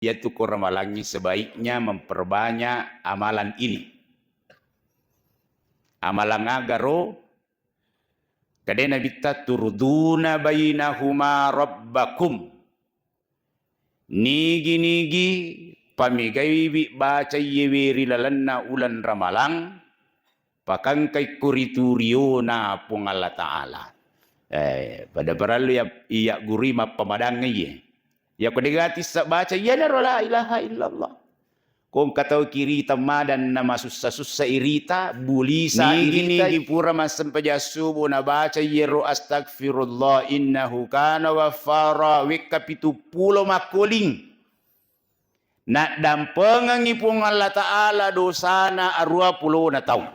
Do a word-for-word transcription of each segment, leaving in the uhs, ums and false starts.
Iyatu ko ramalangngi sebaiknya memperbanyak amalan ini. Amalang agaro, kade Nabitta, "Turduna bainahuma rabbakum." Nigi-nigi pamegaiwi baca iyewe ri lalenna uleng Ramalang, pakangkai ko ritu riona Puang Allah Ta'ala. Eh, pada parellu ya, iya gurui mappamadang iye. Iya ko dega tissa baca, iyanaro la ilaha illallah. Ko engka tau kirita madanna masussa-sussa irita, bulisa irita. Nigi-nigi pura massempajang subuh nabaca iyero astagfirullah innahu kana ghaffara wekka pitu pulo makkoling. Naddampengengngi Puang Allah Ta'ala dosana arua pulona taung.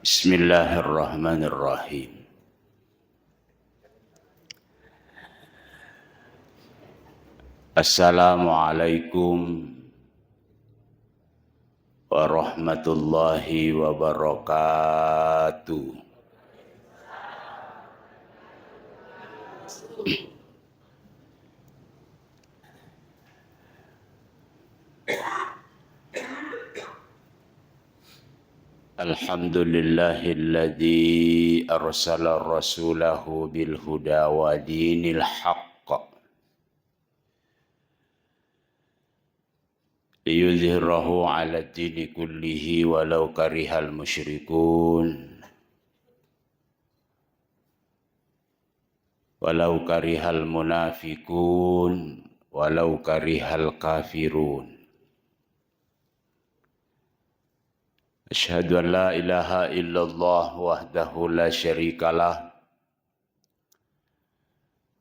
Bismillahirrahmanirrahim. Assalamualaikum warahmatullahi wabarakatuh. Alhamdulillahilladzi arsala rasulahu bil huda wa dinil haqq liyuzhirahu ala dini kullihi walau karihal musyrikun. Walau karihal munafikun, walau karihal kafirun. Asyhadu an la ilaha illallah wahdahu la syarikalah.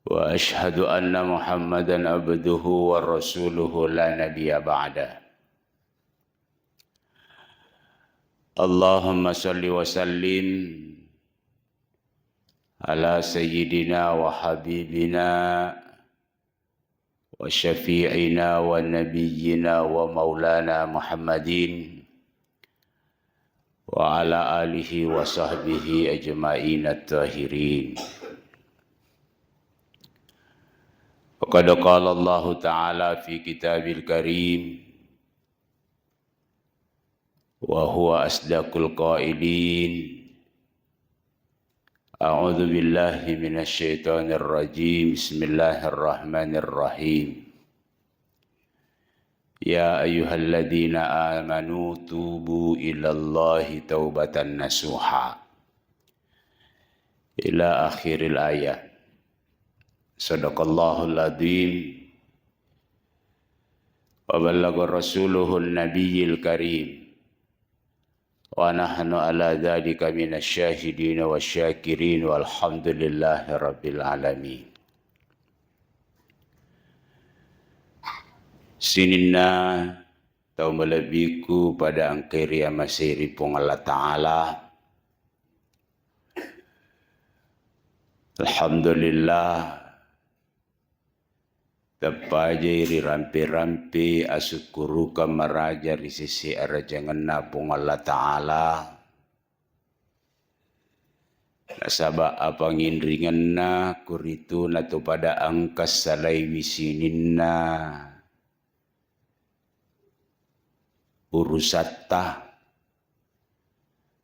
Wa asyhadu anna Muhammadan abduhu wa rasuluhu la nabiyya ba'da. Allahumma salli wa sallim ala sayyidina wa habibina wa syafi'ina wa nabiyyina wa maulana Muhammadin wa ala alihi wa sahbihi ajma'in at-tahirin. Wa qad qala Allahu ta'ala fi kitabil karim, wa huwa asdaqul qailin. A'udzu billahi minasy syaithanir rajim. Bismillahirrahmanirrahim. Ya ayyuhalladzina amanu tubu ilallahi taubatan nasuha. Ila akhiril ayah. Sadaqallahul adzim. Wa ballagha rasuluhun nabiyil karim. Wa nahnu ala dzalika minasy syahidin wasy syakirin walhamdulillahi rabbil alamin. Sininna tau malebbiku pada engkai riamasei ri Puang Allah Ta'ala. Alhamdulillah, teppajai rirampe-rampe asukkurukeng maraja ri sese arajangenna Puang Allah Ta'ala. Nasaba apanginringenna kuritu natopada engka salaiwi sininna urusatta,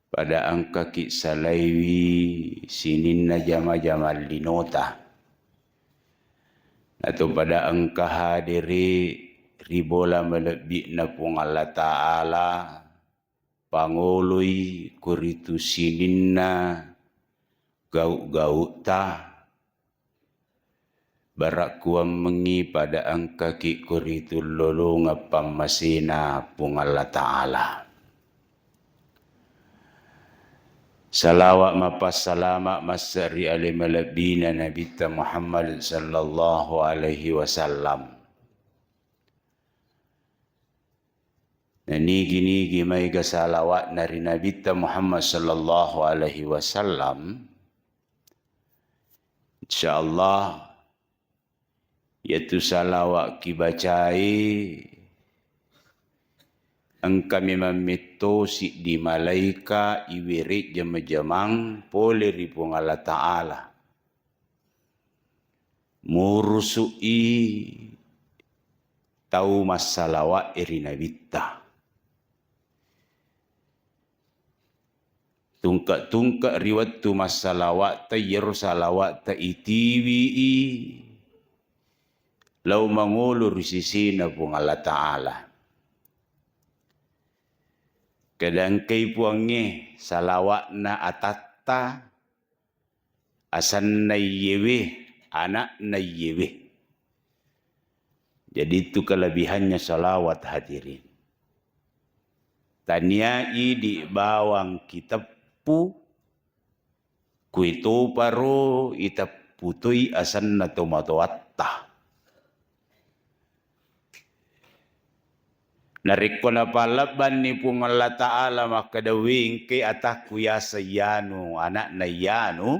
pada engkaki salaiwi sininna jama-jamang linota, natopada engka hadere ri bola malebbi'na Puang Allah Ta'ala, pangoloi kuritu sininna gau-gautta, barakkuammengngi pada engkaki kuritu lolongeng pammasena Puang Allah Ta'ala. Salawa mapassalama masse ri ale malebbina Nabitta Muhammad sallallahu alaihi wasallam. Nanigi-nigi maega salawa'na ri Nabitta Muhammad sallallahu alaihi wasallam, insyaallah, iyatu salawa kibacai engka memang metto siddi malaika iwere jama-jamang pole ri Puang Allah Ta'ala. Murusu'i tau massalawa'e ri Nabitta. Tungke-tungke ri wettu massalawa'ta, iyaro salawa'ta itiwi'i lao mangolo ri sesena Puang Allah Ta'ala. Kedangkai Puangnge salawa'na atatta, asanna iyewe, ana'na iyewe. Jadi itu kelebihannya salawat, hadirin. Tania idi bawang kiteppu, kuitoparo iteppu toi asanna tomatoatta. Narekko napallebbanni Puang Allah Ta'ala makkeda, "Wengke atakku yaseng iyanu, ana'na iyanu,"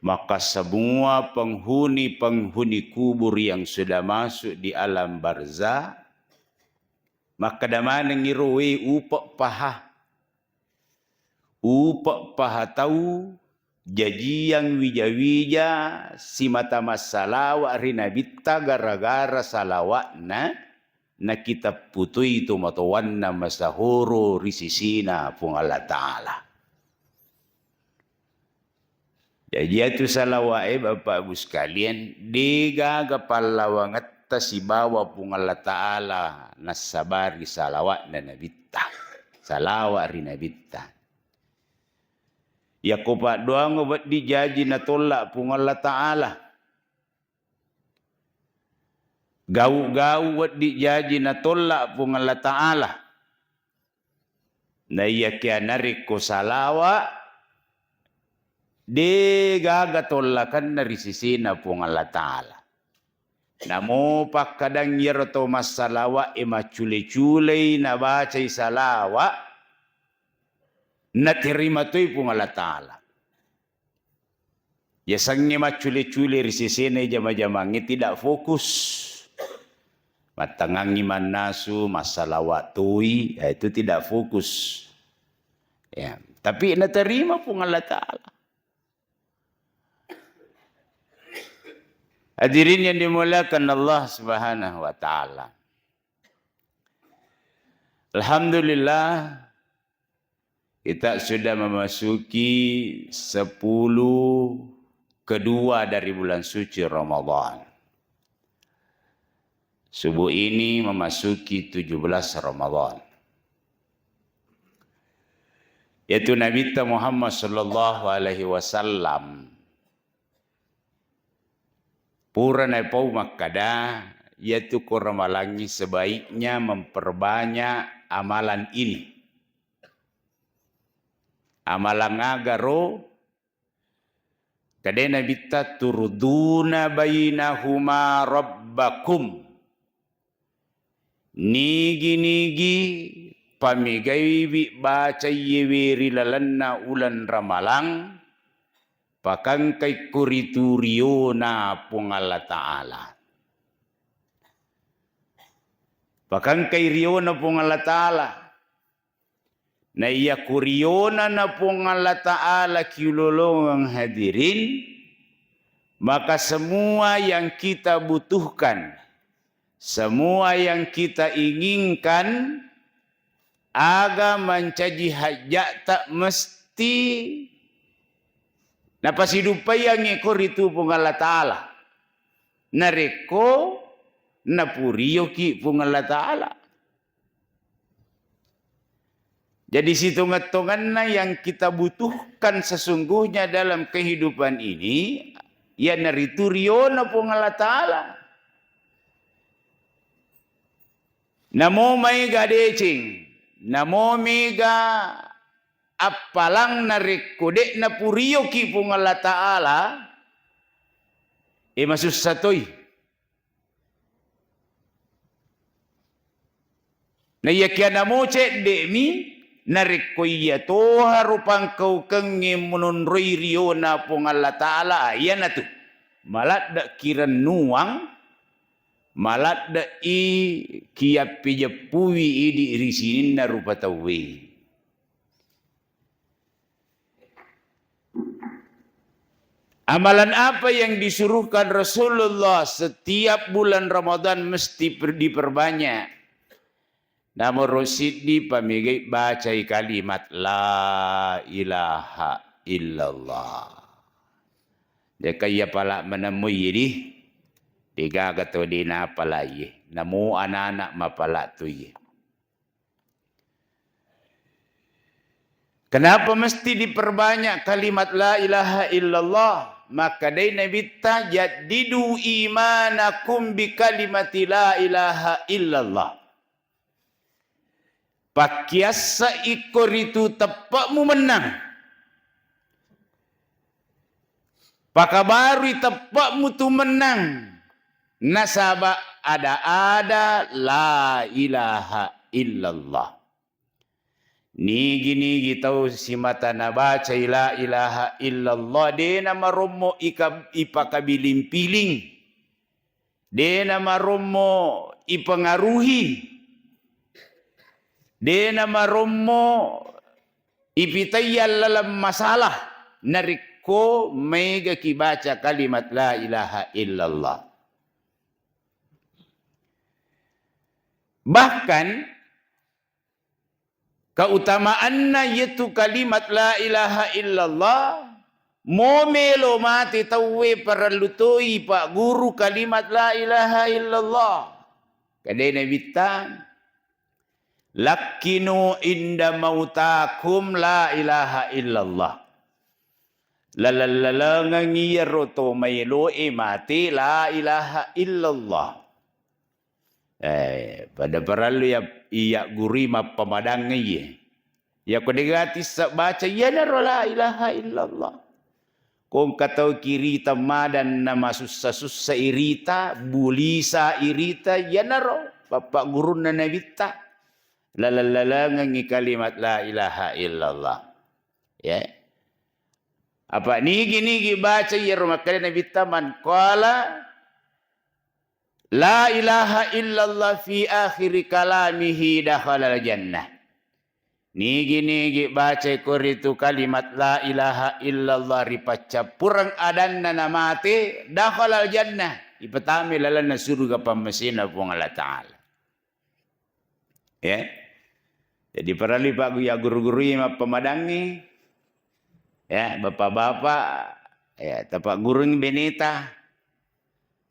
maka semua penghuni-penghuni kubur yang sudah masuk di alam barzah, makkeda maneng iro, "We, upe' paha." Upe' paha tau, jajiang wija-wija, simata massalawa ri Nabitta gara-gara salawa'na, nakiteppu toi tomatoanna masahoro ri sisina Puang Allah Ta'ala. Jaji iyatu salawa'e, Bapak Ibu sekalian, degaga pallawangetta sibawa Puang Allah Ta'ala nassabari salawa'na Nabitta. Salawa ri Nabitta. Yakko paddoang wedding jaji natolla Puang Allah Ta'ala. Gau-gau wedding jaji natolla Puang Allah Ta'ala. Naiyakia narekko salawa, degaga tollakenna ri sisina Puang Allah Ta'ala. Namo pakkadang iyaro to massalawa e maccule-culei nabacai salawa, naterima toi Puang Allah Ta'ala. Yasengnge maccule-cule ri sesena jama-jamangnge tidak fokus. Mattangangngi mannasu, massalawa toi, ya itu tidak fokus. Ya, tapi naterima Puang Allah Ta'ala. Hadirin yang dimuliakan Allah Subhanahu wa Ta'ala. Alhamdulillah, kita sudah memasuki sepuluh kedua dari bulan suci Ramadan. Subuh ini memasuki tujuh belas Ramadan. Yaitu Nabi Muhammad sallallahu alaihi wasallam pura naipau makkada, yaitu ko Ramalangngi sebaiknya memperbanyak amalan ini. Amalan agaro, kadena Nabitta, "Turduna bainahuma rabbakum." Nigi-nigi pamegaiwi bacaiyewe ri lalenna uleng Ramalang, pakangkai ko ritu riona Puang Allah Ta'ala. Pakangkai riona Puang Allah Ta'ala. Na iya ko riona na Puang Allah Ta'ala kiulolongeng, hadirin, maka semua yang kita butuhkan, semua yang kita inginkan, aga mancaji hajja'ta mesti napasiduppaiangngi ko ritu Puang Allah Ta'ala. Narekko napurioki Puang Allah Ta'ala. Jadi, sitongeng-tongenna yang kita butuhkan sesungguhnya dalam kehidupan ini, iyanaritu riona Puang Allah Ta'ala. Namo maega deceng, namo mega appalang narekko de'na purioki Puang Allah Ta'ala, e masussa toi. Naiyakiya namo cedde'mi, narekko iya toha ro pangkaukengnge mononroi riona Puang Allah Ta'ala, iyanatu maladde' kirennuang, maladde'i kiyappejeppui idi ri sininna rupa tauwe. Amalan apa yang disuruhkan Rasulullah setiap bulan Ramadan mesti per-, diperbanyak? Nomor siddi, pamegai bacai kalimat la ilaha illallah. Jaka iya pala menemui di, degaga to de napalai. Namo anak-anak mapala tu iye. Kenapa mesti diperbanyak kalimat la ilaha illallah? Maka dai Nabitta, "Jaddidu imanakum bi kalimati la ilaha illallah." Pakkiassa iko ritu teppe'mu mennang. Pakabarui teppe'mu tu mennang. Nasaba ada-ada la ilaha illallah. Nigi-nigi tau simata nabacai la ilaha illallah, de namarommo ika-, ipakabiling-piling, de namarommo ipengaruhi, de namarommo ipitaiya laleng masalah, narekko maegaki baca kalimat la ilaha illallah. Bahkan, keutamaanna iyatu kalimat la ilaha illallah, mo melo mate tauwe parellu toi pagguru kalimat la ilaha illallah. Kadai Nabitta, "Lakkinu inda mautakum la ilaha illallah." Laleng-lalengengngi iyaro to maeloe mate la ilaha illallah. Eh, pada parellu iya, iya gurui mappamadang iye. Iyako dega tissa baca, iyanaro la ilaha illallah. Ko engka tau kirita madanna masussa-sussa irita, bulisa irita, iyanaro pappaggurunna Nabitta. Laleng-lalengengngi kalimat la ilaha illallah. Ya. Apa nigi-nigi baca iyaro makkeda Nabitta, "Man qala la ilaha illallah fi akhiri kalamihi dakhalal jannah." Nigi-nigi baca ko ritu kalimat la ilaha illallah ri paccappureng adanna namate, dakhalal jannah, ipatame lalenna suruga pammasena Puang Allah Ta'ala. Ya. Jadi parellu Pak, ya guru-guru mappamadangngi, ya, bapak-bapak, ya, tapaggurungngi beneta.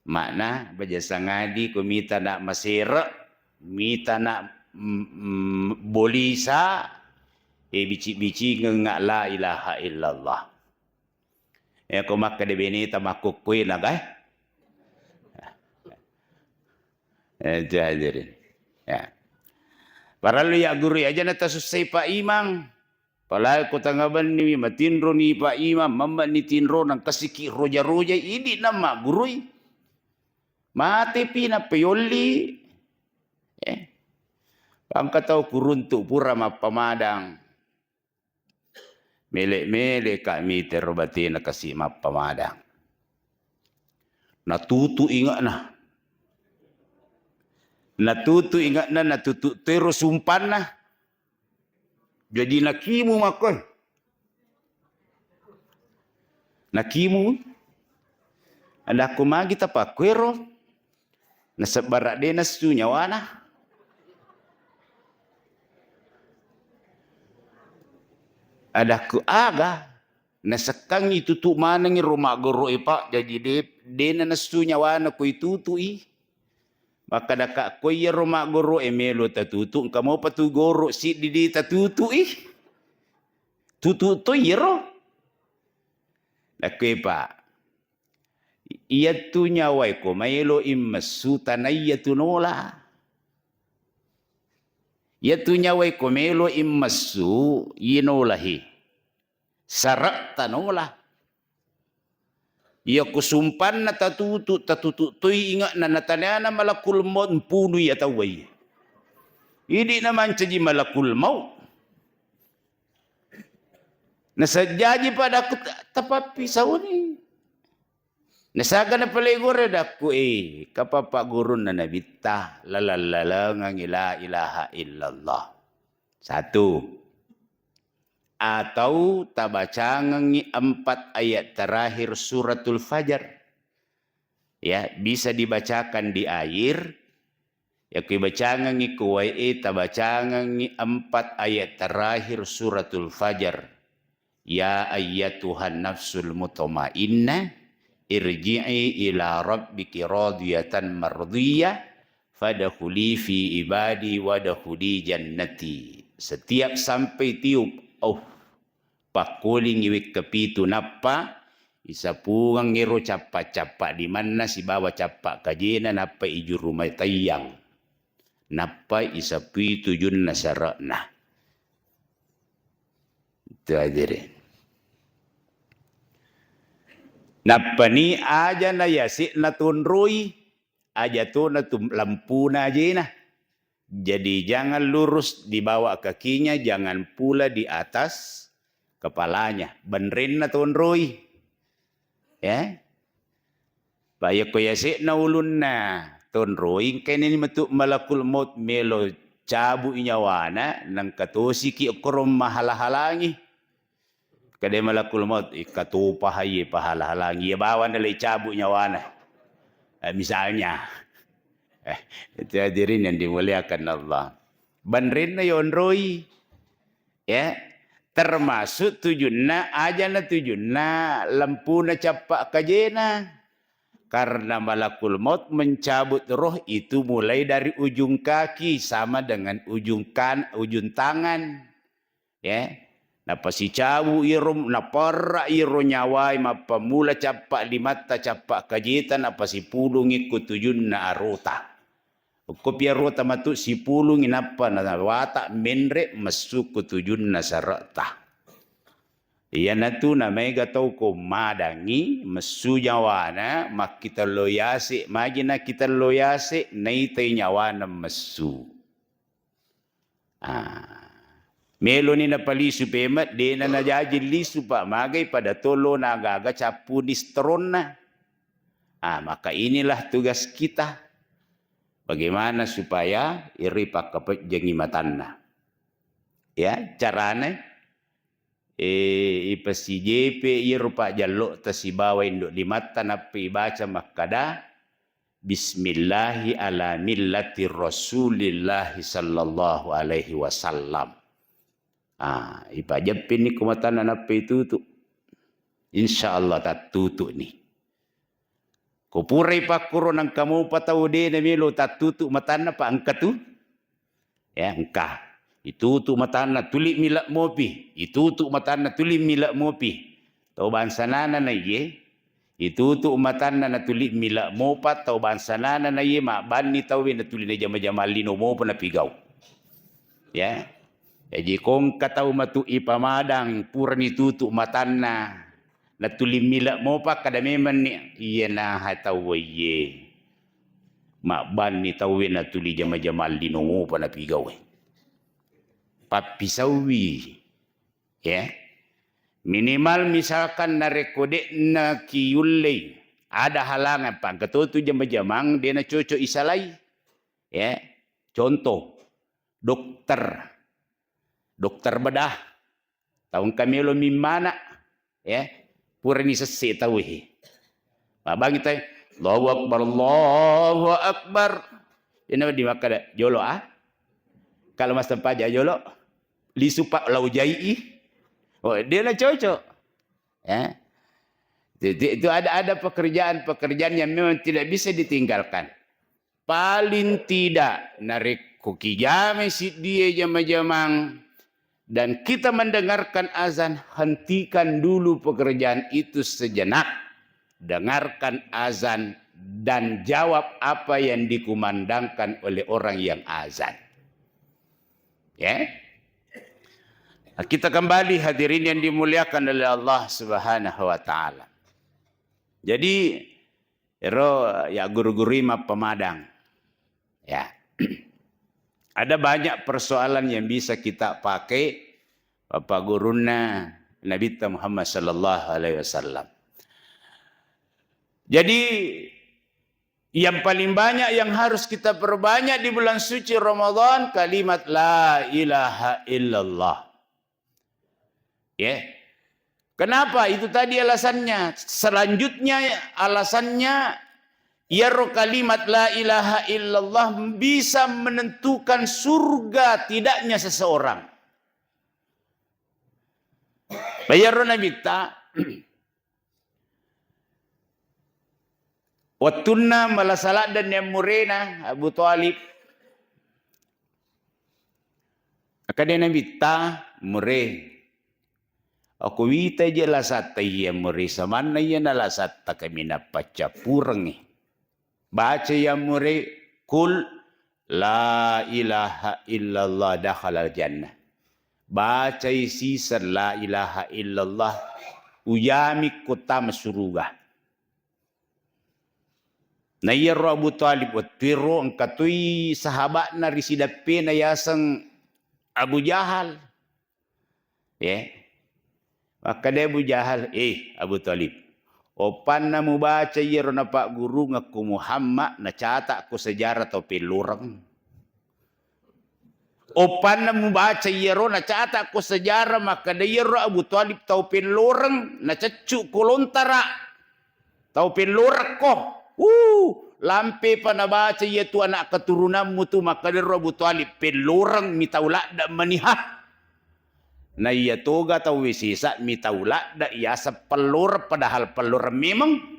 Makna baja sangadi ko mita na masere, mita na, mm, mm, bolisa, e bici-bicingeng la ilaha illallah. E ko makkeda beneta makkukkue naga, eh. Eh, itu hadirin. Ya. Parellu ya guru aja na tasussai Pak Imang. Palai ko tangabenni matinroni Pak Imang, mamma ni tinro nang kasiki roja-roja idi na maggurui. Mate pi na peyolli. Eh. Pangka tau kuruntu pura mappamadang. Mele-mele ka mitero batena kasi mappamadang. Natutu inge'na. Natutu inge'na, natutu tero sumpanna. Jadi nakimu makkoe. Nakimu. Adakku magi tapakkuero. Nasebbara de nassu nyawana. Adakku aga, nasekkangngi tutu manengngi ro maggoro'e, Pak, jaji de, de nanassu nyawana koi tutui. Makkedaka ko iyaro maggoro'e melo tatutu, engka mopa tu goro siddi de tatutui. Tutu to iyaro. Nakkue, Pak, iyatu nyawae ko maelo immessu, tanaiya tu nola. Iyatu nyawae ko melo immessu, inolahi. Sara' tanola. Iyako sumpanna tatutu, tatutu toi inge'na, natanana malakul maut mpunu iya tauwa iye. Idi na mancaji malakul maut. Nasajjaji padaku ta-, tapappisauni. Nasaga napalai gore dakku, eh, kapapa gurunna nabitta, laleng-lalengengngi la ilaha illallah. Satu. atau tabacangengngi empat ayat terakhir Suratul Fajar. Ya, bisa dibacakan di air. Yakko ibacangengngi ko wae e, tabacangengngi empat ayat terakhir Suratul Fajar. "Ya ayyatuhan nafsul mutmainnah, irji'i ila rabbiki radiyatan mardiyah, fadkhuli fi ibadi wadkhuli jannati." Setiap sampai tiup, oh, pakkulingi wekka pitu, nappa isapungengngi ro cappa-cappa limanna sibawa cappa kajena, nappa ijuru mataiyang, nappa isapui tujunna sare'na. Itu, hadirin. Nappani aja na yase'na tonroi, aja to na tu lampuna ajena. Jadi jangan lurus di bawah kakinya, jangan pula di atas kepalanya. Benrenna tonroi. Ya. Pa yakko yase'na ulunna tonroi, engkaini metu malakul maut melo cabui nyawana, nengka tosiki okkoro mahala-halangi. Kede malakul maut, "Ikka topa haye pahala-halangi, iya bawang nalai cabut nyawana." Eh, misalnya. Eh, itu hadirin yang dimuliakan Allah. Banrenna yonroi. Ya. Termasuk tujunna, ajana tujunna, lempuna cappa kajena. Karena malakul maut mencabut roh itu mulai dari ujung kaki sama dengan ujung kan-, ujung tangan. Ya. Napasicabu iro, naperra iro nyawai mappammula cappa limatta, cappa kajeta, napasipulungi ku tujunna arota. Okko pi arota matu sipulungi, nappa nawata menre messu ku tujunna sare'ta. Iyanatu namaega tau ko madangi messu nyawana, makkitello yase, magi nakkitello yase, naitai nyawana messu. Ah. Meloni napalisu pemet, dena najaji lisu, Pak. Magai pada tolo na aga-aga cappuni seteronna. Ah, maka inilah tugas kita. Bagaimana supaya iri pakkapejjangi matanna. Ya, carane, eh, ipasijepe iyaro pajjallo'ta sibawa indo limatta, nappa ibaca makkada, "Bismillahi ala millati Rasulillahi sallallahu alaihi wasallam." Ah, ipajeppinni ko matanna nappa itutu. Insya Allah tattutu'ni. Ko purai pakkuro nangka mopa tau de namelo tattutu matanna, pa engka tu? Ya, engka. Itutu matanna tuli mila mopi. Itutu matanna tuli mila mopi. Tau bangsanana na iye. Itutu matanna natuli mila mopa, tau bangsanana na iye, mabbanni tauwe natuli najama-jama lino mopa napigau. Ya. Jaji ko engka tau matu ipamadang purani tutu matanna, natuli mila mopa, kada memenni, iyanaha tauwe iye. Mabbanni tauwe natuli jama-jama lino mopa napigauwe. Pappisauwi. Ya. Minimal misalkan narekko de'na kiyullei, ada halangan, pangkatotu jama-jamang de nacocok isalai. Ya. Contoh, dokter. Dokter bedah. Tau engka melo mimmana, ya. Purani sesse tauwe. Mabbangi tauwe, "Allahu Akbar, Allahu Akbar." Ina di makkada, "Jolo, ah." Kalau massempajang jolo, lisu, Pak, lau jai'i. Oh, dia na cocok. Ya. Jadi, itu ada, ada pekerjaan-pekerjaan yang memang tidak bisa ditinggalkan. Paling tidak, narekko kijamai siddie jama-jamang dan kita mendengarkan azan, hentikan dulu pekerjaan itu sejenak. Dengarkan azan dan jawab apa yang dikumandangkan oleh orang yang azan. Ya. Kita kembali, hadirin yang dimuliakan oleh Allah Subhanahu wa Ta'ala. Jadi, ero ya guru-guru mappamadang. Ya. Ada banyak persoalan yang bisa kita pakai Bapak gurunna Nabi Muhammad sallallahu alaihi wasallam. Jadi, yang paling banyak yang harus kita perbanyak di bulan suci Ramadan, kalimat la ilaha illallah. Ya. Kenapa? Itu tadi alasannya. Selanjutnya alasannya, iyaro kalimat la ilaha illallah bisa menentukan surga tidaknya seseorang. Bayaro Nabitta, wettunna malasa laddenni ammurena Abu Thalib, akkeda Nabitta, "Mure, okko wita je lasatta iya mure, samanna iyana lasatta kaminang paccappurengngi." Baca iya mure, "Qul la ilaha illallah dakhalal jannah." Bacai siseng la ilaha illallah, ujamikko tama suruga. Na iyaro Abu Thalib wettuero engka toi sahaba'na ri sidappena yaseng Abu Jahal. Ya. Makkeda Abu Jahal, "Eh, Abu Thalib, oppanna mubaca iyaro napaggurungekko Muhammad, nacata'ko sejarah tau pelloreng. Oppanna mubaca iyaro, nacata'ko sejarah makkeda iyaro Abu Thalib tau pelloreng, naceccu'ko lontara, tau pellorekko. Uh, lampe pa nabaca iyatu anak keturunammu tu makkeda ro Abu Thalib, pelloreng mi tau ladde maniha." Na iya toga tauwe sesa mi tau ladde yaseng pelloreng, padahal pelloreng memeng.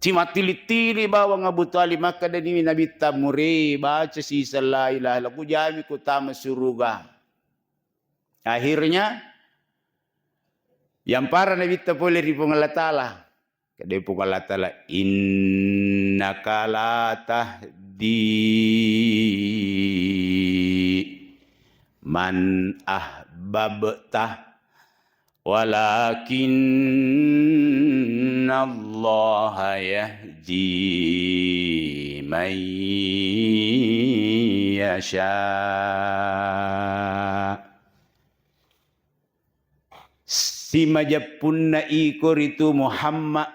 Cimattili-tili bawang Abu Thalib, makkedani Nabitta, "Mure, baca siseng la ilaha illallah, kujami kutama suruga." Akhirnya, yampara Nabitta pole ri Puang Allah Ta'ala. Kede Puang Allah Ta'ala, "Innaka la tahdi man ahbabta, walakinnallaha yahdi man yasha." Simajeppunna iko ritu Muhammad,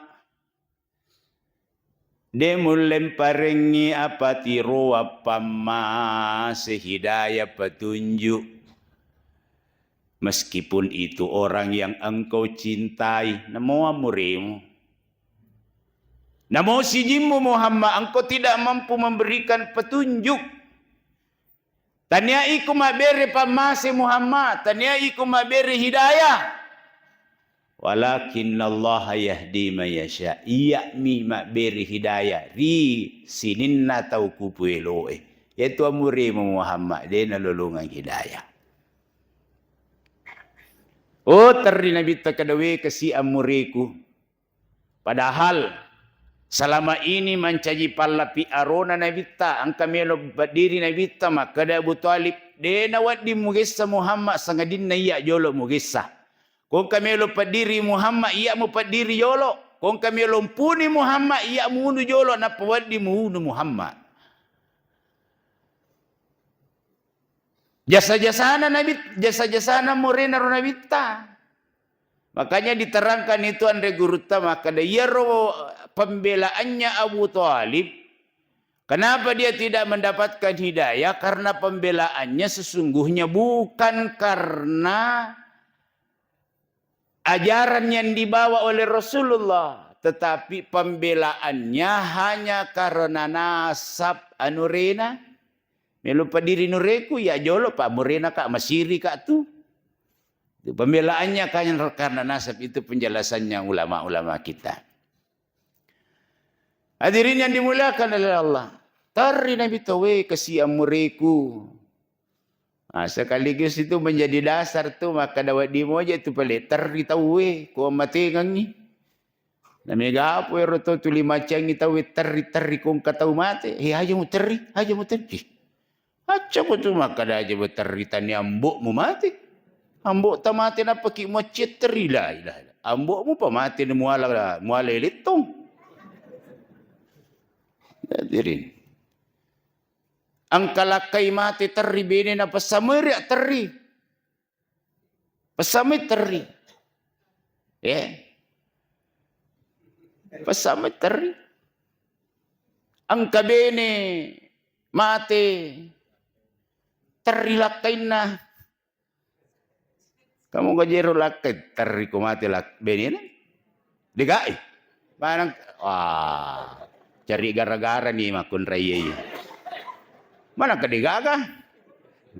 de mulle mparengngi apatiroang pammase, hidayah, petunjuk. Meskipun itu orang yang engkau cintai, namo ammuremu, namo sijimmu Muhammad, engkau tidak mampu memberikan petunjuk. Tania iko mabbere pammase Muhammad, tania iko mabbere hidayah. Walakinnallaha yahdi man yasha. Iyami mabbere hidayah ri sininna tau kupueloe. Yaitu ammuremu Muhammad, de nalolongeng hidayah. Oh, terri Nabitta, kedawe kasi ammureku. Padahal selama ini mancaji pallapi arona Nabitta, engka melo peddiri Nabitta, makkeda Abu Thalib, de nawedding mugessa Muhammad sangadinna iya jolo mugessa. Ko engka melo peddiri Muhammad, iya mupeddiri jolo. Ko engka melo mpuni Muhammad, iya muunu jolo, nappa wedding muunu Muhammad. Jasa-jasana Nabi, jasa-jasana murena ro Nabitta. Makanya diterangkan itu anre gurutta, makkeda iyaro pembelaannya Abu Thalib, kenapa dia tidak mendapatkan hidayah? Karena pembelaannya sesungguhnya bukan karena ajaran yang dibawa oleh Rasulullah, tetapi pembelaannya hanya karena nasab anurena. Melo peddiri nureku, iya jolo pa murena ka, masiri ka tu. Itu pembelaannya kan karena nasab, itu penjelasannya ulama-ulama kita. Hadirin yang dimuliakan oleh Allah. Terri Nabitta, we kasi ammureku. Nah, sekaligus itu menjadi dasar tu, makkeda wedding moja tu pale terri tauwe, ko matengengi. Na mega apa ero tau tuli macengi tauwe terri-terri ko engka tau mate. Eh, aja mu terri, aja mu terri. Eh, acca ko tu makkeda aja mu terri, tania ambo'mu mate. Ambo'ta mate nappa ki muaccetterri, la ilaha illallah. Ambo'mu pa mate na muala, muala elettong. Hadirin. Engka lakkai mate terri, bene na pessamoi ria terri. Pessamoi terri. Ya. Pessamoi terri. Engka bene mate terri lakkainna. Kamu gajero lakkai, terri ko mate lak-, benena. Degai. Manang, wah, cari gara-gara ni makkunrai ye. Mana ke degaga?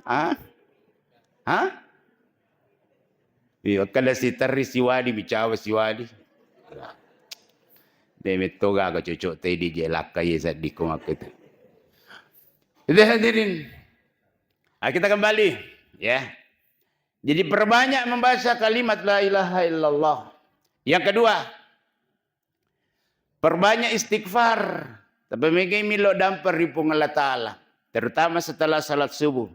Hah? Hah? Iyo, kada siterri siwadi, bicawa siwadi. De metto gaga cocok tedi je lakkai ye seddi ko makku itu. Itu hadirin. Ah, kita kembali, ya. Jadi perbanyak membaca kalimat la ilaha illallah. Yang kedua, perbanyak istighfar. Tapi megai milo dampeng ri Puang Allah Ta'ala. Terutama setelah salat subuh.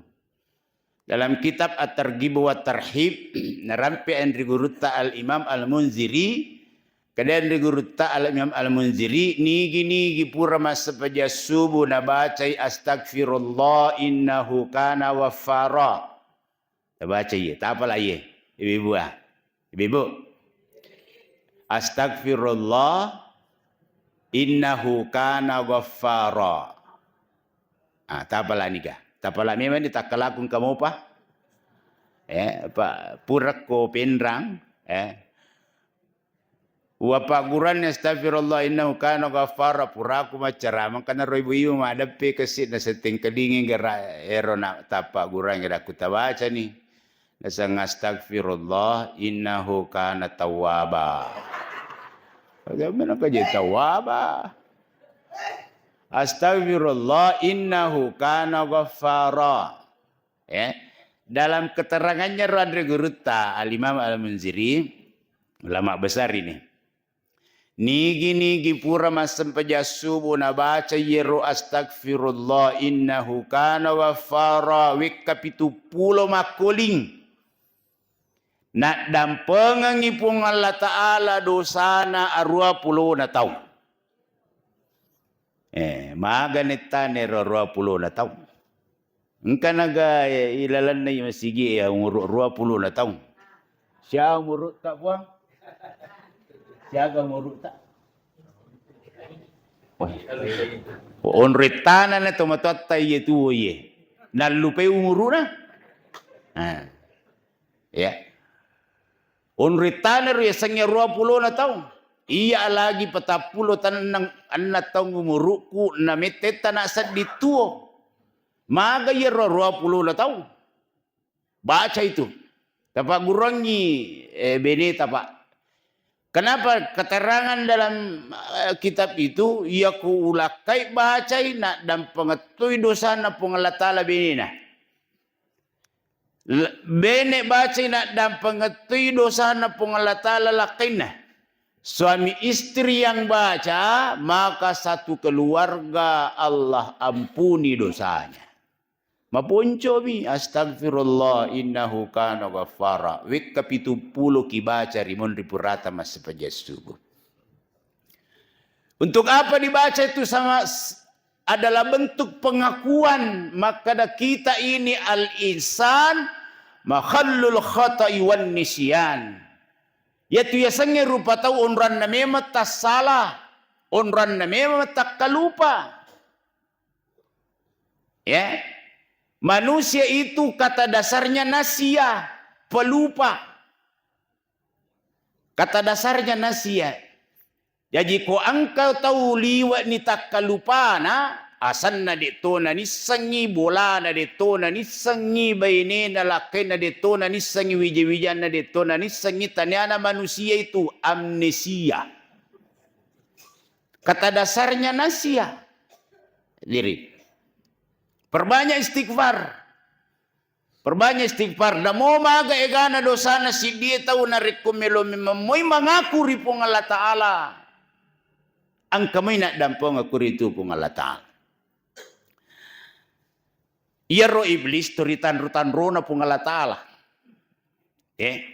Dalam kitab At-Targhib wa Tarhib, narampe enri gurutta Al-Imam Al-Munziri, kemudian ri gurutta Al-Imam Al-Munziri, nigi-nigi pura massempajang subuh nabacai astagfirullah innahu kana ghaffara. Tabaca iye, tapala iye, ibu-ibu, ah. Ibu-ibu. Astagfirullah innahu kana ghaffara. Ah, tapala niga. Tapala memang ni takkalaku engka mopa. Eh, apa, purekko penrang, eh. Uwapagguranni astagfirullah innahu kana ghaffara, puraku maccarama, engkana ro ibu-ibu madeppe kesi nasetteng kelingi gera ero na tapaggurangi dakku tabacani. Naseng astagfirullah innahu kana tawwaba. Bagaimana kau jadi tawwaba? Astagfirullah innahu kana ghaffara. Ya. Dalam keterangannya ro anre gurutta Al-Imam Al-Munziri, ulama besar ini. Nigi-nigi pura massempajang subuh nabaca iyero astagfirullah innahu kana ghaffara wekka pitu pulo makkoling. Naddampengengngi Puang Allah Ta'ala dosana arua pulona taung. Eh, maga nettane ro arua pulona taung. Engka naga, eh, ilalenna i masigi ya umuru arua pulona taung. Sia umurutta, Puang? Siaga umurutta? Wah. Onroi tana na tomatoatta iye tuo iye. Nallupai umuruna. Ah. Ya. Onroi tana ro yasengnge arua pulona taung. Iya lagi patappulo tenneng enneng taung umurukku, na mette tana seddi tuo. Maga iyaro arua pulona taung. Baca itu. Tapagguruangngi, eh, beneta, Pak. Kenapa keterangan dalam, eh, kitab itu, iya ku ulakkai bacai, naddampengettui dosana Puang Allah Ta'ala benena. L-, bene bacai naddampengettui dosana Puang Allah Ta'ala lakkainna. Suami istri yang baca, maka satu keluarga Allah ampuni dosanya. Maponcomi, astagfirullah innahu kana ghaffara. Wekka pitu pulo kibaca ri monri purata massempajang subuh. Untuk apa dibaca itu sama s-, adalah bentuk pengakuan makkada kita ini al-insan mahallul khata'i wan nisyan. Yaitu yasengnge rupa tau onranna memang tassala, onranna memang takkalupa. Ya. Manusia itu kata dasarnya nasia, pelupa. Kata dasarnya nasia. Jaji ko engka tau liwe'ni takkalupana, asenna de'to nanissengngi, bolana de'to nanissengngi, bainena lakkainna de'to nanissengngi, wija-wijanna de'to nanissengngi, taniana manusia itu amnesia. Kata dasarnya nasia. Diri. Perbanyak istighfar. Perbanyak istighfar. Namo maga egana dosana siddie tau narekko melo memeng moi mangaku ri Puang Allah Ta'ala. Engka moi naddampengekku ritu Puang Allah Ta'ala. Iyaro Iblis to ritanro-tanrona Puang Allah Ta'ala. Eh.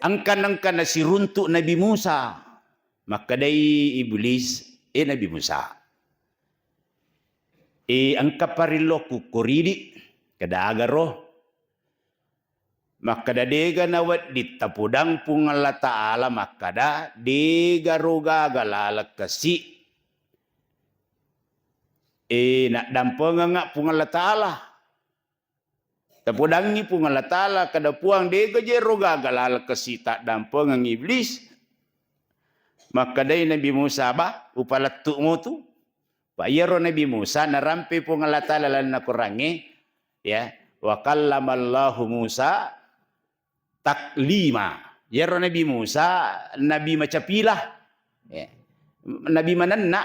Engka-, engka nasiruntuk Nabi Musa. Makkedai Iblis, "Eh, Nabi Musa. Eh, engka parilokku koridi, kedagaro?" Makkeda, "Dega nawedding tapodang Puang Allah Ta'ala makkeda, degaro gaga laleng kasi, eh, naddampengengnga Puang Allah Ta'ala." Tapodangngi Puang Allah Ta'ala, kada Puang, dega je ro gaga laleng kasi taddampengeng iblis. Makkedai Nabi Musa, "Ba, upalettu motu." Pa iyaro Nabi Musa narampe Puang Allah Ta'ala lalenna Korangnge, ya, "Wa kallamallahu Musa taklima." Iyaro Nabi Musa nabi macapilah, ya, nabi manenna,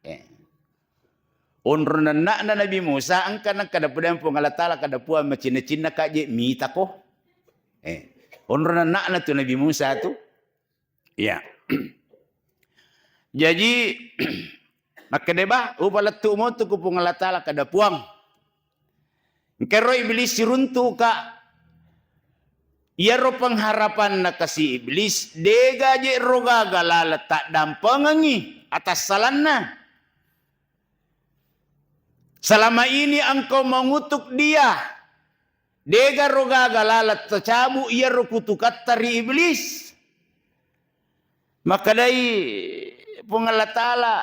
ya. Onro nenna'na Nabi Musa engka nakkada podang Puang Allah Ta'ala, kada Puang, macinna-cinna ka je mitako. Eh, onro nenna'na tu Nabi Musa tu. Iya. Jaji, makkeda, "Ba, upalettu motu ku Puang Allah Ta'ala," kada Puang. Engkero iblis siruntu ka. Iyaro pengharapanna kasi iblis, dega je ro gaga laleng taddampengengi atassalanna. Selama ini engkau mengutuk dia, dega ro gaga laleng tacabu iyaro kutukatta ri iblis. Makkedai Puang Allah Ta'ala,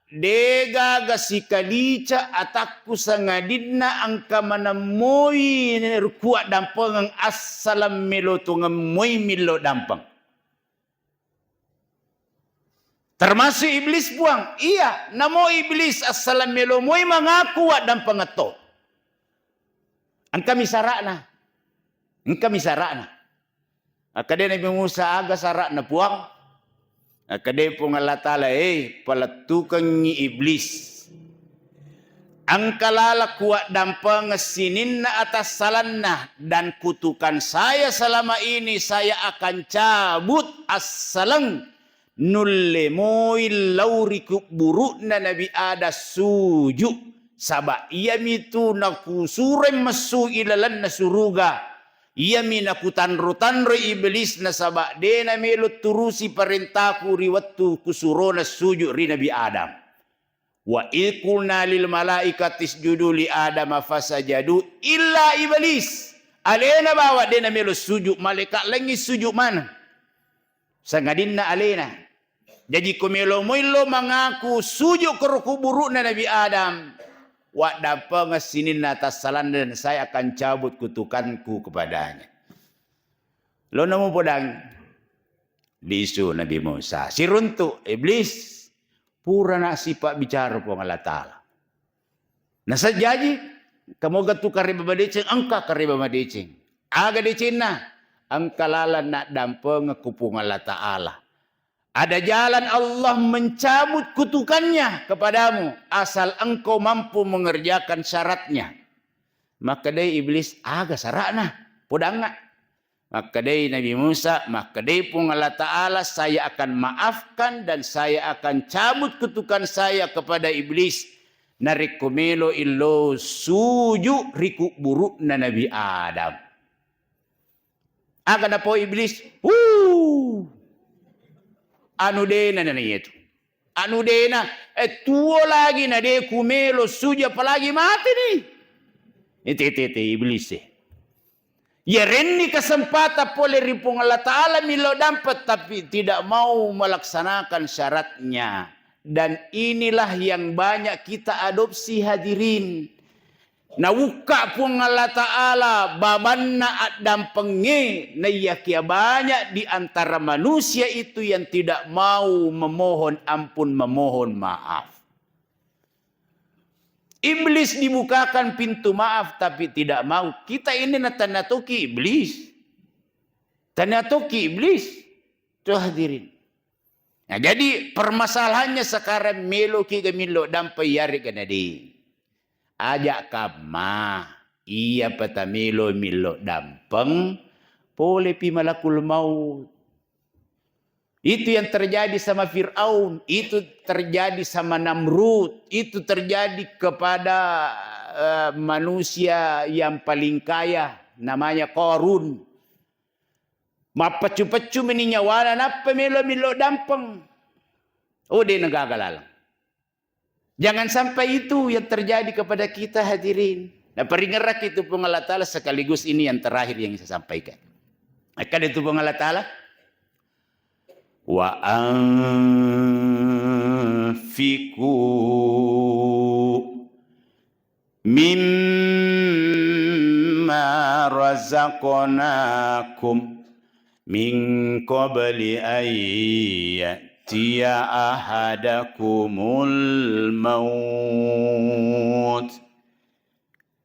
"Degaga sikalica atakku sangadinna engka manemmoi kuaddampengeng assaleng melo tongeng moi millo dampeng." Termasuk iblis, Puang. Iya, namo iblis assaleng melo moi mangaku waddampengeng to. Engkami sara'na. Engkami sara'na. Akkeda Nabi Musa, "Aga sara'na, Puang?" Akkeda Puang Allah Ta'ala, "Eh, palettukengngi iblis. Engka laleng kuaddampengeng sininna atassalanna, dan kutukan saya selama ini, saya akan cabut assaleng nulle moi lao ri kubburu'na Nabi Adam suju, saba iyamitu nakusuroi messu ilalenna suruga. Iyami nakutanro-tanroi iblis, nasaba de namelo turusi parentaku ri wettu kusurona suju ri Nabi Adam." "Wa idh qulna lil malaikati isjudu li Adama fasajadu illa iblis." Alena bawa de namelo suju, malaika laingngi suju maneng. Sangadinna alena. Jaji ko melo moillo mangaku suju ko ro kuburu'na Nabi Adam, waddampengeng sininna tassalanna dan saya akan cabut kutukanku kepadanya. Lo namo podang lisu Nabi Musa. Siruntu iblis. Purana sipa bicara Puang Allah Ta'ala. Nasajjaji, kamoga tu kareba madeceng, engka kareba madeceng. Aga decenna? Engka laleng naddampengeng ku Puang Allah Ta'ala. Ada jalan Allah mencabut kutukannya kepadamu, asal engkau mampu mengerjakan syaratnya. Makkedai iblis, "Aga sara'na? Podangnga." Makkedai Nabi Musa, makkedai Puang Allah Ta'ala, "Saya akan maafkan dan saya akan cabut kutukan saya kepada iblis. Narekko melo illo suju ri kuburu'na Nabi Adam." Aga napau iblis? Wuh! Anu dena nana iyatu. Anu dena, eh, tuo lagi na de ku melo suju, apalagi mate ni. Ete, ete, ete, iblis e. Yarenni kesempatan pole ri Puang Allah Ta'ala millau dampeng, tapi tidak mau melaksanakan syaratnya. Dan inilah yang banyak kita adopsi, hadirin. Nawukka Puang Allah Ta'ala babanna addampengnge, naiyakia banyak di antara manusia itu yang tidak mau memohon ampun, memohon maaf. Iblis dibukakan pintu maaf, tapi tidak mau. Kita ini na tania toki iblis. Tania toki iblis. Tuh, hadirin. Nah, jadi permasalahannya sekarang, meloki ga millau dampeng, iyarega na de. Aja kamma, iya pata melo millau dampeng, pole pi malakul maut. Itu yang terjadi sama Firaun, itu terjadi sama Namrud, itu terjadi kepada, eh, manusia yang paling kaya, namanya Qarun. Mappeccu-peccu meni nyawana, nappa melo millau dampeng. Oh, de na gaga laleng. Jangan sampai itu yang terjadi kepada kita, hadirin. Nah, peringerak itu Puang Allah Ta'ala, sekaligus ini yang terakhir yang saya sampaikan. Akan itu Puang Allah Ta'ala, "Wa anfiqu mimma razaqnakum min qabli an ya'tiya ahadakumul maut.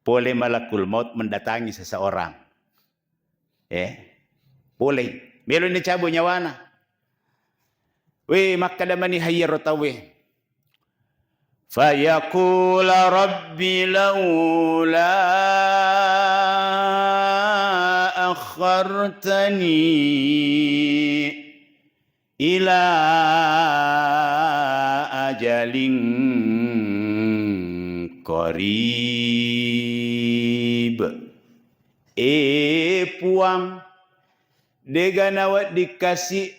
Pole malakul maut mendatangi seseorang. Eh, pole. Melo ni cabu nyawana. We, makkada mani hayyaro tauwe. Fayaqula rabbi laula akhartani ila ajalin qarib. E Puang, dega nawedding kasi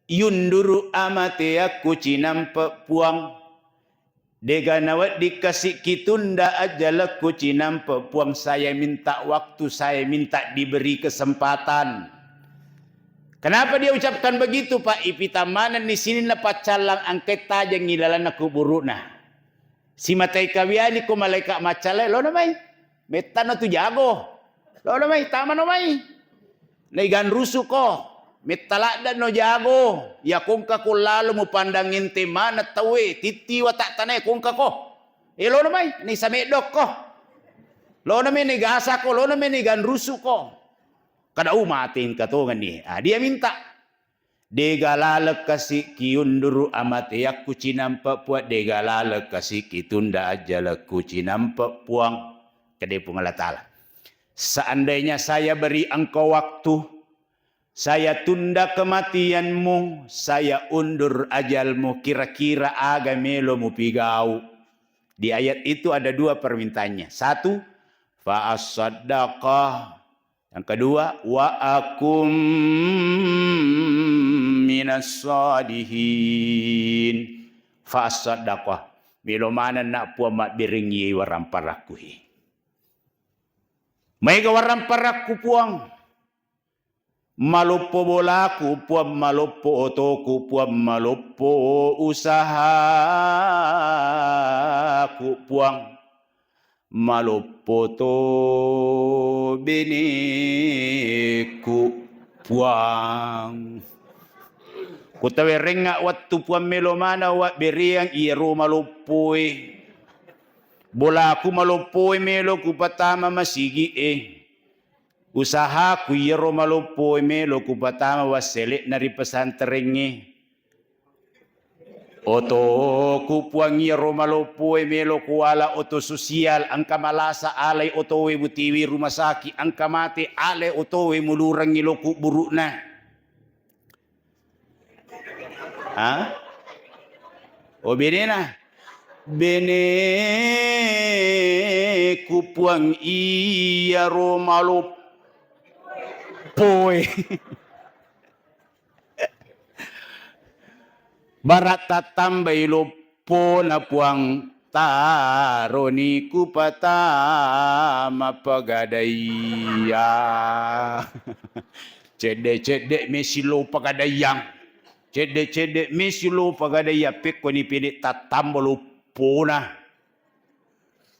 yunduru amateakku cinampe Puang. Dega nawedding kasi kitunda ajalekku cinampe Puang, saya minta waktu, saya minta diberi kesempatan. Kenapa dia ucapkan begitu, Pak? Ipitang manenni sininna paccallang engkae tajengngi lalenna kuburu'na. Simatai kawiani ko malaika maccallai, lona mai. Mettano tu jago. Lona mai, tamano mai. Naiganrusu ko. Metta ladde no jago. Ya kongka ko lalo mupandang ente mana tauwe, titti wata tanae kongka ko. E lona mai, naisameddo ko. Lona mai naigasa ko, lona mai naiganrusu ko. Kada u mate engka tongenni. Ah, dia minta. Dega laleng kasi kiunduru amateakku cinampe Puang, dega laleng kasi kitunda ajalekku cinampe Puang. Kede Puang Allah Ta'ala. Seandainya saya beri engkau waktu, saya tunda kematianmu, saya undur ajalmu, kira-kira aga melo mupigau? Di ayat itu ada dua permintaannya. Satu, fa asaddaqa. Yang kedua, wa akum minas salihin. Fa asaddaqa. Melo manenna Puang mabberengngi waramparakku he. Maega waramparakku Puang. Maloppo bolaku Puang, maloppo otoku Puang, maloppo usahaku Puang, maloppo to beneku Puang. Kutawerengnga wettu Puang melo mana wabbereang iyaro maloppoe. Bolaku maloppoe melo kupatama masigi'e. Usahaku iyaro maloppoe melo kupatama wassele'na ri pesantrengnge. Otoku Puang iyaro maloppoe melo kuala oto sosial, engka malasa alai otowe butiwi rumah sakit, engka mate alai otowe mulurengngi lo kuburu'na. Ha? Oh, benena. Beneku Puang iyaro maloppoe. Bara tattambai loppona Puang, taroni kupatama pegadaian. Cedde-cedde mesi lo pegadaian. Cedde-cedde mesi lo pegadaian. Pekkoni pede tattamba loppona.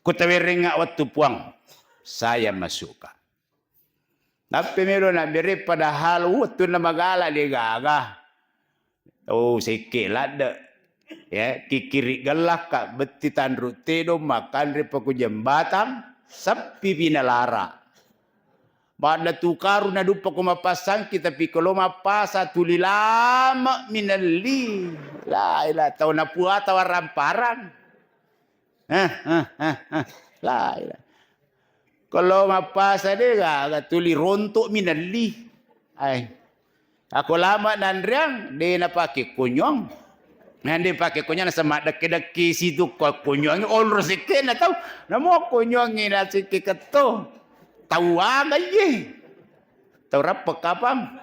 Kutawerengnga wettu Puang, saya masukka. Nappe melo nabbere padahal wettunna magala de gaga. Oh, sekke ladde. Ya, kikiri gellakka betti tanru tedong makanre paku jembatang, seppi pinalara. Madda tukaru naduppa ko mappasangki, tapi kelo mappasa tuli lama minelli. La ilaha, tau napuata waramparang. Eh, eh, eh, eh. La ilaha. Kelo mappasa de gaga tuli rontok minelli. Ai. Ako lama nanreang, de napake konyong. Nande pake konyong nasaba maddekke-dekke situ ko konyongi onro sekkena tau. Namo konyongi nasekke ketto. Tau aga iye. Tau rappek kapang.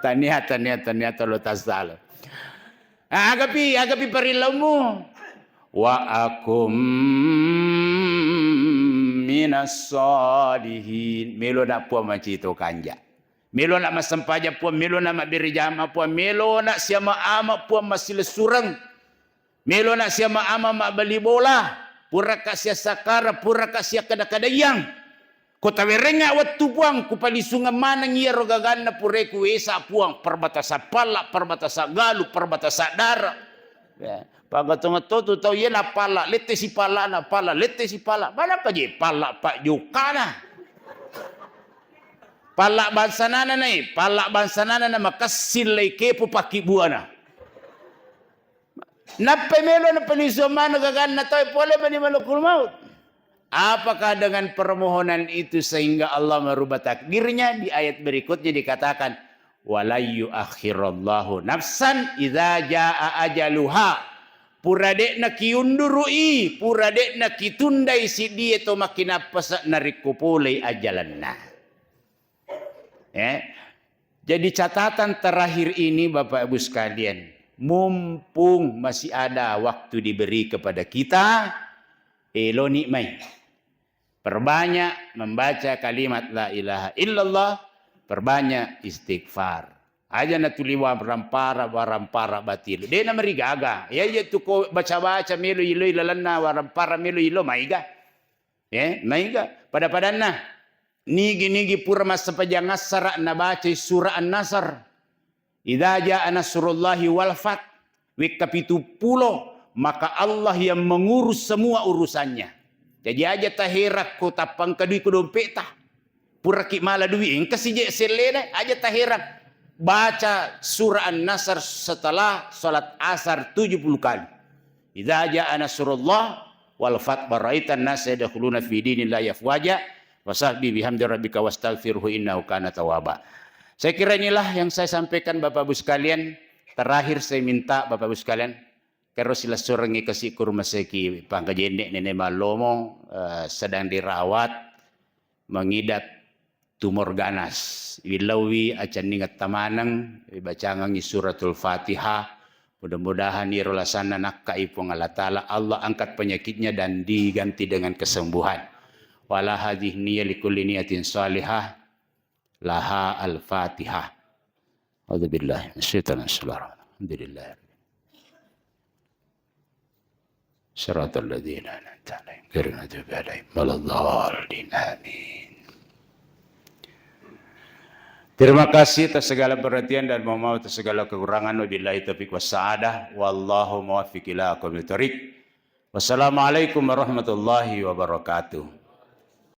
Tania, tania, tania, tolo tasala. Agapi, agapi parillaumu. Wa akum minas salihin. Melo na Puang macito kanja. Melo na massempajang Puang, melo na mabbere jama Puang, melo na siama-ama Puang massilessureng. Melo na siama-ama mabbali bola, puraka siassakara, puraka siakkada-kadaiang. Ko tawerengnga wettu Puang, kupalisungeng maneng iyaro gaganna purae kuwesa Puang, perbatasan palla, perbatasan galu, perbatasan dara. Ya, pagatongetto tu tau iya na palla, lette si palla, na palla, lette si palla. Manappa je palla pak jokana. Palla bangsanana nai, palla bangsanana na makessing lai kepo pakkibuana. Nappai melo napalisung maneng gaganna tau pole mani malakul maut. Apakah dengan permohonan itu sehingga Allah merubah takdirnya? Di ayat berikutnya dikatakan, "Walan yuakhirallahu nafsan idza jaa ajaluha." Pura de'na kiunduru'i, pura de'na kitundai siddie to makkinappasa narekko polei ajalanna. Ya. Jadi catatan terakhir ini Bapak Ibu sekalian, mumpung masih ada waktu diberi kepada kita, eloni mai. Perbanyak membaca kalimat la ilaha illallah, perbanyak istighfar. Aja natuli warampara, warampara batilu. De'na marigaga. Ya, iya tu ko baca-baca melo iloi lalenna warampara melo ilo maiga. Ya, maiga. Pada-padanna. Nigi-nigi pura massempajang assara nabacai surah An-Nasr. Idza jaa nasrullahi wal fath. Wekka pitu pulo, maka Allah yang mengurus semua urusannya. Jadi aja taherakko tappangka dui ko dompeta. Puraki mala dui, engka sije sellena, aja taherang. Baca surah An-Nasr setelah salat asar tujuh puluh kali. Idza jaa nasrullah wal fath wa ra'aitan nasa yadkhuluna fi dinillahi afwaja fasabbih bihamdi rabbika wastaghfirhu innahu kana tawwaba. Saya kira inilah yang saya sampaikan Bapak Ibu sekalian. Terakhir saya minta Bapak Ibu sekalian, kero silessurengngi kasi ku rumah sakit Pangkajene Nenek Mallomo, eh, sedang dirawat, mengidap tumor ganas. Willauwi acenningetta maneng, ibacangengngi suratul Fatihah. Mudah-mudahan iro lasanna nakkai Puang Allah Ta'ala, Allah angkat penyakitnya dan diganti dengan kesembuhan. Wala hadhihi niyya likulli niyatin salihah, laha al-Fatihah. A'udzubillahi minasyaitonir rajim. Alhamdulillah. Siratal ladzina an'amta 'alaihim ghairil maghdubi 'alaihim waladdallin. Amin. Terima kasih atas segala perhatian dan mohon maaf atas segala kekurangan. Wabillahi taufiq wassa'adah. Wallahu muwaffiq ila aqwamit thariq. Wassalamualaikum warahmatullahi wabarakatuh.